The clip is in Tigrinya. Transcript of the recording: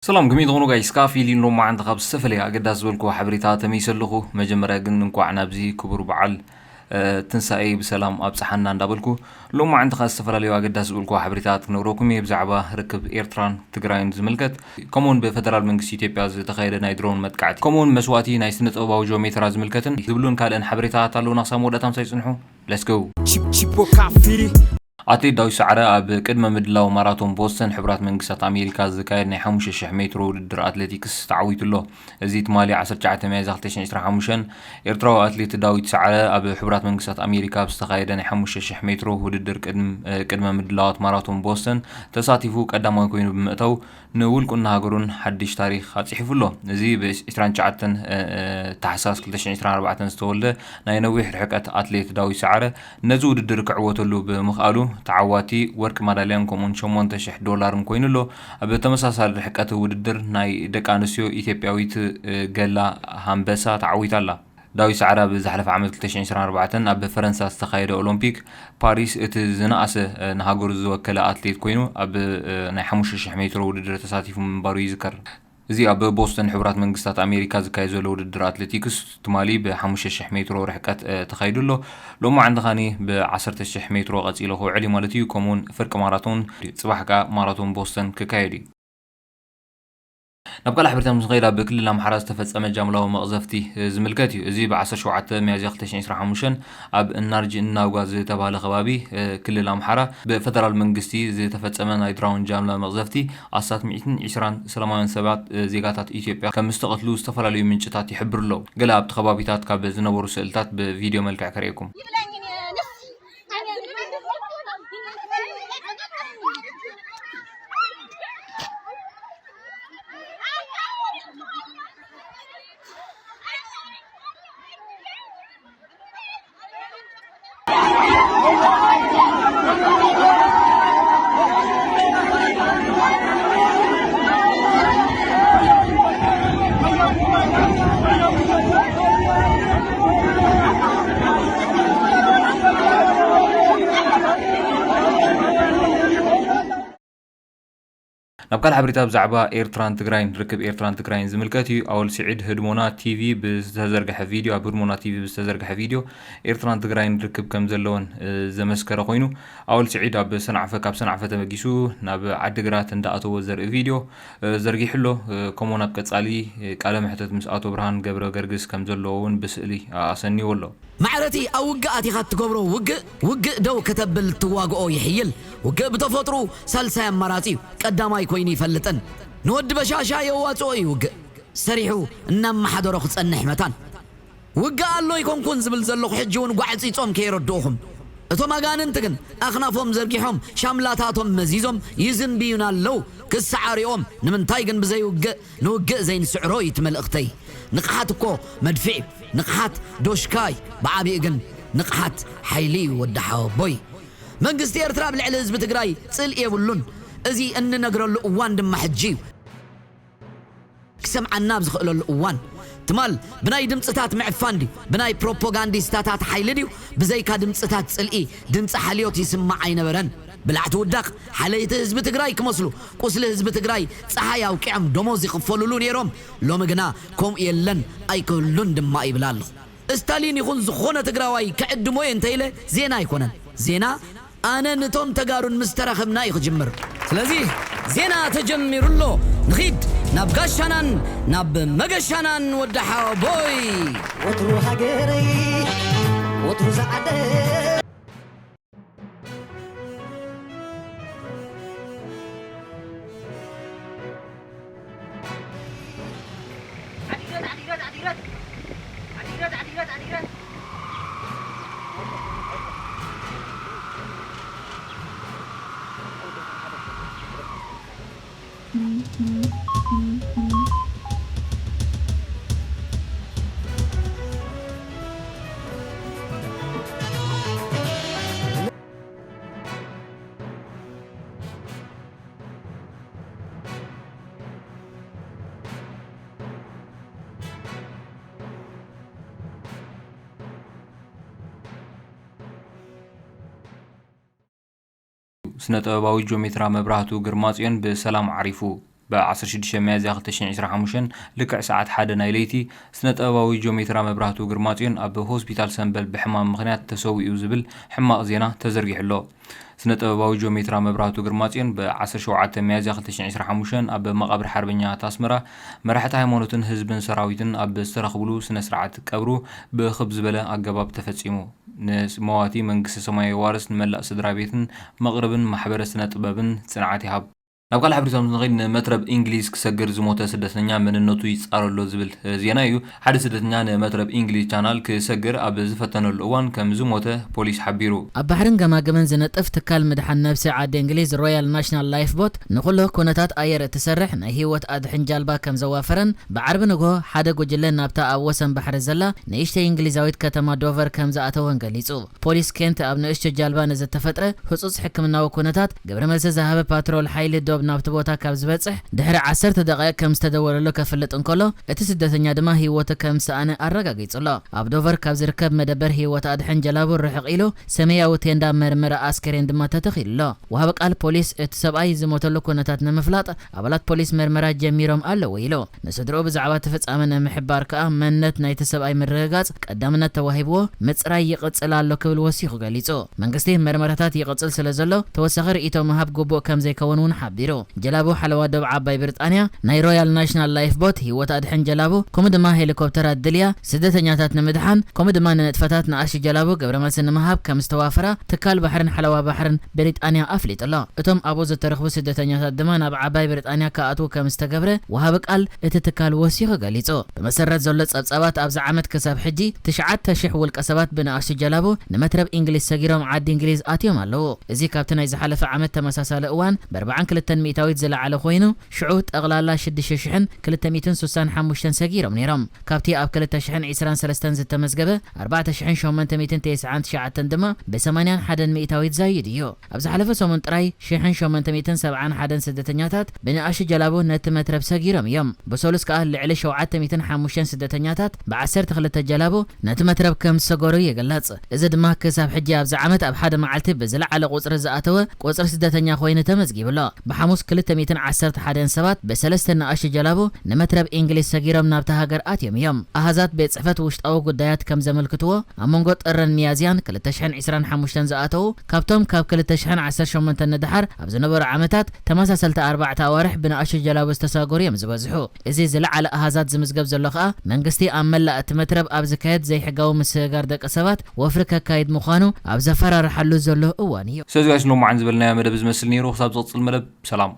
ሰላም፣ ከመይ ትኾኑ ጋይስ? ካፊ ኢሉ ሎማዓንቲ ካብ ዝተፈላለየ ኣገዳሲ ዝበልኩ ሓበሬታ ተመይሰ ኣለኹ። መጀመርያ ግን እንኳዕ ናብዚ ክቡር በዓል፣ እ፣ ትንሳኤ ብሰላም ኣብጽሓና እንዳበልኩ፣ ሎማዓንቲ ካብ ዝተፈላለዩ ኣገዳሲ ዝበልኩ ሓበሬታት ክነግረኩም እየ። ብዛዕባ ርክብ ኤርትራን ትግራይን ዝምልከት፣ ከምኡውን ብፈደራል መንግስቲ ኢትዮጵያ ዝተኻየደ ናይ ድሮን መጥቃዕቲ፣ ከምኡውን መስዋእቲ ናይ ስነ ጥበባዊ ጂኦሜትራ ዝምልከትን ዝብሉን ካልእን ሓበሬታት ኣለውና። ክሳብ መወዳእታ ምሳይ ጽንሑ። Let's go። ቺፕ-፣ ቺፖ ካፊሪ። ኣትሌት ዳዊት ሰዓረ ኣብ ቅድመ ምድላው ማራቶን ቦስተን ሕቡራት መንግስታት ኣሜሪካ ዝካየድ ናይ ሓሙሽተ ሽሕ ሜትሮ ውድድር ኣትሌቲክስ ተዓዊቱ ኣሎ። እዚ ትማሊ ዓሰርተ ትሽዓተ ሚያዝያ ክልተ ሽሕን ዕስራን ሓሙሽተን ኤርትራዊ ኣትሌት ዳዊት ሰዓረ ኣብ ሕቡራት መንግስታት ኣሜሪካ ኣብ ዝተኻየደ ናይ ሓሙሽተ ሽሕ ሜትሮ ውድድር ቅድም-፣ ቅድመ ምድላዋት ማራቶን ቦስተን ተሳቲፉ ቀዳማይ ኮይኑ ብምእታው ንውልቁን ንሃገሩን ሓድሽ ታሪኽ ኣጽሒፉ ኣሎ። እዚ ብ ዕስራን ትሽዓተን፣ እ፣ እ፣ ታሕሳስ ክልተ ሽሕን ዕስራን ኣርባዕተን ዝተወልደ ናይ ነዊሕ ርሕቀት ኣትሌት ዳዊት ሰዓረ ነዚ ውድድር ክዕወተሉ ብምኽኣሉ ተዓዋቲ ወርቂ ማዳልያን ከምኡውን ሸሞንተ ሽሕ ዶላርን ኮይኑ ኣሎ። ኣብ ተመሳሳሊ ርሕቀት ውድድር ናይ ደቂ ኣንስትዮ ኢትዮጵያዊት፣ እ፣ ገላ ሃምበሳ ተዓዊታ ኣላ። ዳዊት ሰዓረ ኣብ ዝሓለፈ ዓመት ክልተ ሽሕን ዕስራን ኣርባዕተን ኣብ ፈረንሳ ዝተኻየደ ኦሎምፒክ ፓሪስ እቲ ዝነኣሰ፣ እ፣ ንሃገሩ ዝወከለ ኣትሌት ኮይኑ ኣብ፣ እ፣ ናይ ሓሙሽተ ሽሕ ሜትሮ ውድድር ተሳቲፉ ምንባሩ ይዝከር። እዚ ኣብ ቦስተን ሕቡራት መንግስታት ኣሜሪካ ዝካየድ ዘሎ ውድድር ኣትሌቲክስ ትማሊ ብ ሓሙሽተ ሽሕ ሜትሮ ርሕቀት፣ እ፣ ተኻይዱ ኣሎ። ሎማዓንቲ ኸኣኒ ብ ዓሰርተ ሽሕ ሜትሮ ቀጺሉ ክውዕል እዩ ማለት እዩ። ከምኡውን ፍርቂ ማራቶን፣ ጽባሕ ከኣ ማራቶን ቦስተን ክካየድ እዩ። ናብ ካልእ ሓበሬታ ምስ ንኸይድ፣ ኣብ ክልል ኣምሓራ ዝተፈጸመ ጃምላዊ መቕዘፍቲ፣ እ፣ ዝምልከት እዩ። እዚ ብ ዓሰርተ ሸውዓተ ሚያዝያ ክልተ ሽሕን ዕስራን ሓሙሽተን ኣብ እናርጅ እናውጋ ዝተባህለ ከባቢ፣ እ፣ ክልል ኣምሓራ ብፈደራል መንግስቲ ዝተፈጸመ ናይ ድሮን ጃምላ መቕዘፍቲ ኣስታት ሚእትን ዕስራን ሰላማውያን ሰባት፣ እ፣ ዜጋታት ኢትዮጵያ ከም ዝተቐትሉ ዝተፈላለዩ ምንጭታት ይሕብሩ ኣለዉ። ገለ ኣብቲ ከባቢታት ካብ ዝነበሩ ስእልታት ብቪድዮ መልክዕ ከርእየኩም። ናብ ካልእ ሓበሬታ ብዛዕባ ኤርትራን ትግራይን፣ ርክብ ኤርትራን ትግራይን ዝምልከት እዩ። ኣወል ስዒድ ህድሞና ቲቪ ብዝተዘርግሐ ቪድዮ፣ ኣብ ህድሞና ቲቪ ብዝተዘርግሐ ቪድዮ ኤርትራን ትግራይን ርክብ ከም ዘለወን፣ እ፣ ዘመስከረ ኮይኑ፣ ኣወል ስዒድ ኣብ ሰንዓፈ፣ ካብ ሰንዓፈ ተበጊሱ ናብ ዓዲግራት እንዳኣተወ ዘርኢ ቪድዮ፣ እ፣ ዘርጊሑ ኣሎ። እ፣ ከምኡውን ኣብ ቀጻሊ፣ እ፣ ቃለ መሕተት ምስ ኣቶ ብርሃን ገብረ ገርግስ ከም ዘለዎ እውን ብስእሊ ኣሰንይዎ ኣሎ። ማዕረቲ ኣብ ውግእ ኣቲኻ እትገብሮ ውግእ፣ ውግእ ደው ከተብል እትዋግኦ ይሕይል። ውግእ ብተፈጥሩ ሳልሳይ ኣማራጺ እዩ። ቀዳማይ ኮይኑ ይፈልጥን። ንወዲ በሻሻ የዋጽኦ እዩ ውግእ። ሰሪሑ እናመሓደሮ ክጸንሕ መታን። ውግእ ኣሎ ኣይኮንኩን ዝብል ዘለኹ ሕጂ እውን ጓዕጺጾም ከየረድኡኹም። እቶም ኣጋንንቲ ግን ኣኽናፎም ዘርጊሖም ሻምላታቶም መዚዞም ይዝንብዩና ኣለዉ። ክሰዓርኦም ንምንታይ ግን ብዘይ ውግእ ንውግእ ዘይንስዕሮ እዩ እቲ መልእኽተይ። ንቕሓት እኮ መድፍዕ እዩ። ንቕሓት ዶሽካ እዩ። ብዓቢኡ ግን ንቕሓት ሓይሊ እዩ ወዲ ሓወቦይ። መንግስቲ ኤርትራ ኣብ ልዕሊ ህዝቢ ትግራይ ጽልኢ የብሉን። እዚ እንነግረሉ እዋን ድማ ሕጂ እዩ። ክሰምዓና ኣብ ዝኽእለሉ እዋን ትማል ብናይ ድምፅታት ምዕፋን ድዩ? ብናይ ፕሮፓጋንዲስታታት ሓይሊ ድዩ? ብዘይካ ድምፅታት ጽልኢ ድምፂ ሓልዮት ይስማዕ ኣይነበረን። ብላዕቲ ውዳቕ ሓለይቲ ህዝቢ ትግራይ ክመስሉ ቁስሊ ህዝቢ ትግራይ ፀሓይ ኣውቂዖም ደሞዝ ይኽፈሉሉ ነይሮም። ሎሚ ግና ከምኡ የለን ኣይክህሉን ድማ ይብል ኣለኹ። ስታሊን ይኹን ዝኾነ ትግራዋይ ክዕድሞ እየ እንተኢለ ዜና ኣይኮነን። ዜና ኣነ ንቶም ተጋሩን ምስ ተራኸብና እዩ ክጅምር። ስለዚ ዜና ተጀሚሩ ኣሎ። ንኺድ ናብ ጋሻናን ናብ መገሻናን ወዲ ሓወቦይ። ወትሩ ሃገረይ፣ ወትሩ ዝዓደ። ስነ ጥበባዊ ጆሜትራ መብራህቱ ግርማጽዮን ብሰላም ዓሪፉ። ብ ዓሰርተ ሽዱሽተ ሚያዝያ ክልተ ሽሕን ዕስራን ሓሙሽተን ልክዕ ሰዓት ሓደ ናይ ለይቲ፣ ስነ ጥበባዊ ጆሜትራ መብራህቱ ግርማጽዮን ኣብ ሆስፒታል ሰምበል ብሕማም ምኽንያት ተሰዊኡ ዝብል ሕማቕ ዜና ተዘርጊሑ ኣሎ። ስነ ጥበባዊ ጆሜትራ መብራህቱ ግርማጽዮን ብ ዓሰርተ ሸውዓተ ሚያዝያ ክልተ ሽሕን ዕስራን ሓሙሽተን ኣብ መቓብር ሓርበኛታት ኣስመራ መራሕቲ ሃይማኖትን ህዝብን ሰራዊትን ኣብ ዝተረኽብሉ ስነ ስርዓት ቀብሩ ብኽብ ዝበለ ኣገባብ ተፈጺሙ። ንመዋቲ መንግስተ ሰማይ የዋርስ፣ ንመላእ ስድራ ቤትን መቕርብን ማሕበረ ስነ ጥበብን ጽንዓት ይሃብ። ናብ ካልእ ሓበሬታታት ንኸይድ፣ ንመትረብ እንግሊዝ ክሰግር ዝሞተ ስደተኛ መንነቱ ይጻረሎ ዝብል ዜና እዩ። ሓደ ስደተኛ ንመትረብ እንግሊዝ ቻናል ክሰግር ኣብ ዝፈተነሉ እዋን ከም ዝሞተ ፖሊስ ሓቢሩ። ኣብ ባሕርን ገማግምን ዝነጥፍ ትካል ምድሓን ነብሲ ዓዲ እንግሊዝ ሮያል ናሽናል ላይፍ ቦት ንኹሉ ኩነታት ኣየር እትሰርሕ ናይ ህይወት ኣድሕን ጃልባ ከም ዘዋፈረን ብዓርቢ ንግሆ ሓደ ጉጅለ ናብታ ኣብ ወሰን ባሕሪ ዘላ ንእሽተይ እንግሊዛዊት ከተማ ዶቨር ከም ዝኣተወን ገሊጹ። ፖሊስ ኬንት ኣብ ንእሽቶ ጃልባ ንዝተፈጥረ ህጹጽ ሕክምናዊ ኩነታት ግብረ መልሲ ዝሃበ ፓትሮል ሓይሊ ዶብ ናብቲ ቦታ ካብ ዝበጽሕ ድሕሪ ዓሰርተ ደቓይቕ ከም ዝተደወለሉ ከፍልጥ እንከሎ፣ እቲ ስደተኛ ድማ ህይወቱ ከም ዝሰኣነ ኣረጋጊጹ ኣሎ። ኣብ ዶቨር ካብ ዝርከብ መደበር ህይወት ኣድሕን ጀላቡ ርሕቕ ኢሉ ሰማያዊ ቴንዳ መርመራ ኣስከሬን ድማ ተተኺሉ ኣሎ። ወሃቢ ቃል ፖሊስ እቲ ሰብኣይ ዝሞተሉ ኩነታት ንምፍላጥ ኣባላት ፖሊስ መርመራ ጀሚሮም ኣለዉ ኢሉ። ንስድርኡ ብዛዕባ እቲ ፍጻመ ንምሕባር ከኣ መንነት ናይቲ ሰብኣይ ምርግጋጽ ቀዳምነት ተዋሂብዎ ምጽራይ ይቕጽል ኣሎ ክብል ወሲኹ ገሊጹ። መንግስቲ መርመራታት ይቕጽል ስለ ዘሎ ተወሳኺ ርእይቶ ምሃብ ግቡእ ከም ዘይከውን እውን ሓቢሩ። ጀላቡ ሓለዋ ዶብ ዓባይ ብሪጣንያ ናይ ሮያል ናሽናል ላይፍ ቦት ህይወት ኣድሕን ጀላቡ ከምኡ ድማ ሄሊኮፕተራት ድልያ ስደተኛታት ንምድሓን ከምኡ ድማ ንንጥፈታት ንኣሽቱ ጀላቡ ግብረ መልሲ ንምሃብ ከም ዝተዋፈራ ትካል ባሕርን ሓለዋ ባሕርን ብሪጣንያ ኣፍሊጡ ኣሎ። እቶም ኣብኡ ዝተረኽቡ ስደተኛታት ድማ ናብ ዓባይ ብሪጣንያ ክኣትዉ ከም ዝተገብረ ወሃቢ ቃል እቲ ትካል ወሲኹ ገሊጹ። ብመሰረት ዘሎ ጸብጻባት ኣብዚ ዓመት ክሳብ ሕጂ ትሽዓተ ሽሕ ውልቀ ሰባት ብንኣሽቱ ጀላቡ ንመትረብ እንግሊዝ ሰጊሮም ዓዲ እንግሊዝ ኣትዮም ኣለዉ። እዚ ካብቲ ናይ ዝሓለፈ ዓመት ተመሳሳሊ እዋን ብ ኣርባዓን ክልተን ሚእታዊት ዝለዓለ ኮይኑ፣ ሽዑ ጠቕላላ ሽዱሽተ ሽሕን ክልተ ሚእትን ስሳን ሓሙሽተን ሰጊሮም ነይሮም። ካብቲ ኣብ ክልተ ሽሕን ዕስራን ሰለስተን ዝተመዝገበ ኣርባዕተ ሽሕን ሸሞንተ ሚእትን ተስዓን ትሽዓተን ድማ ብ ሰማንያን ሓደን ሚእታዊት ዛይዱ እዩ። ኣብ ዝሓለፈ ሰሙን ጥራይ ሽሕን ሸሞንተ ሚእትን ሰብዓን ሓደን ስደተኛታት ብንኣሽቱ ጀላቡ ነቲ መትረብ ሰጊሮም እዮም። ብሰሉስ ከኣ ልዕሊ ሸውዓተ ሚእትን ሓሙሽተን ስደተኛታት ብ ዓሰርተ ክልተ ጀላቡ ነቲ መትረብ ከም ዝሰገሩ ይግለጽ። እዚ ድማ ክሳብ ሕጂ ኣብዚ ዓመት ኣብ ሓደ መዓልቲ ብዝለዓለ ቁጽሪ ዝኣተወ ቁጽሪ ስደተኛ ኮይኑ ተመዝጊቡ ኣሎ። ብሓሙስ ክልተ ሚእትን ዓሰርተ ሓደን ሰባት ብሰለስተ ንኣሽቱ ጀላቡ ንመትረብ እንግሊዝ ሰጊሮም ናብታ ሃገር ኣትዮም እዮም። ኣሃዛት ቤት ጽሕፈት ውሽጣዊ ጉዳያት ከም ዘመልክትዎ፣ ኣብ መንጎ ጥርን ሚያዝያን ክልተ ሽሕን ዕስራን ሓሙሽተን ዝኣተዉ፣ ካብቶም ካብ ክልተ ሽሕን ዓሰርተ ሸሞንተን ንደሓር ኣብ ዝነበሩ ዓመታት ተመሳሰልቲ ኣርባዕተ ኣዋርሕ ብንኣሽቱ ጀላቡ ዝተሳገሩ እዮም ዝበዝሑ። እዚ ዝለዓለ ኣሃዛት ዝምዝገብ ዘሎ ከኣ፣ መንግስቲ ኣብ መላእ እቲ መትረብ ኣብ ዝካየድ ዘይሕጋዊ ምስግጋር ደቂ ሰባት ወፍሪ ከካይድ ምዃኑ ኣብ ዘፈራርሓሉ ዘሎ እዋን እዩ። ስለዚ ጋይስ፣ ሎማዓን ዝበልናዮ መደብ ዝመስል ነይሩ። ክሳብ ዝቕጽል መደብ፣ ሰላም።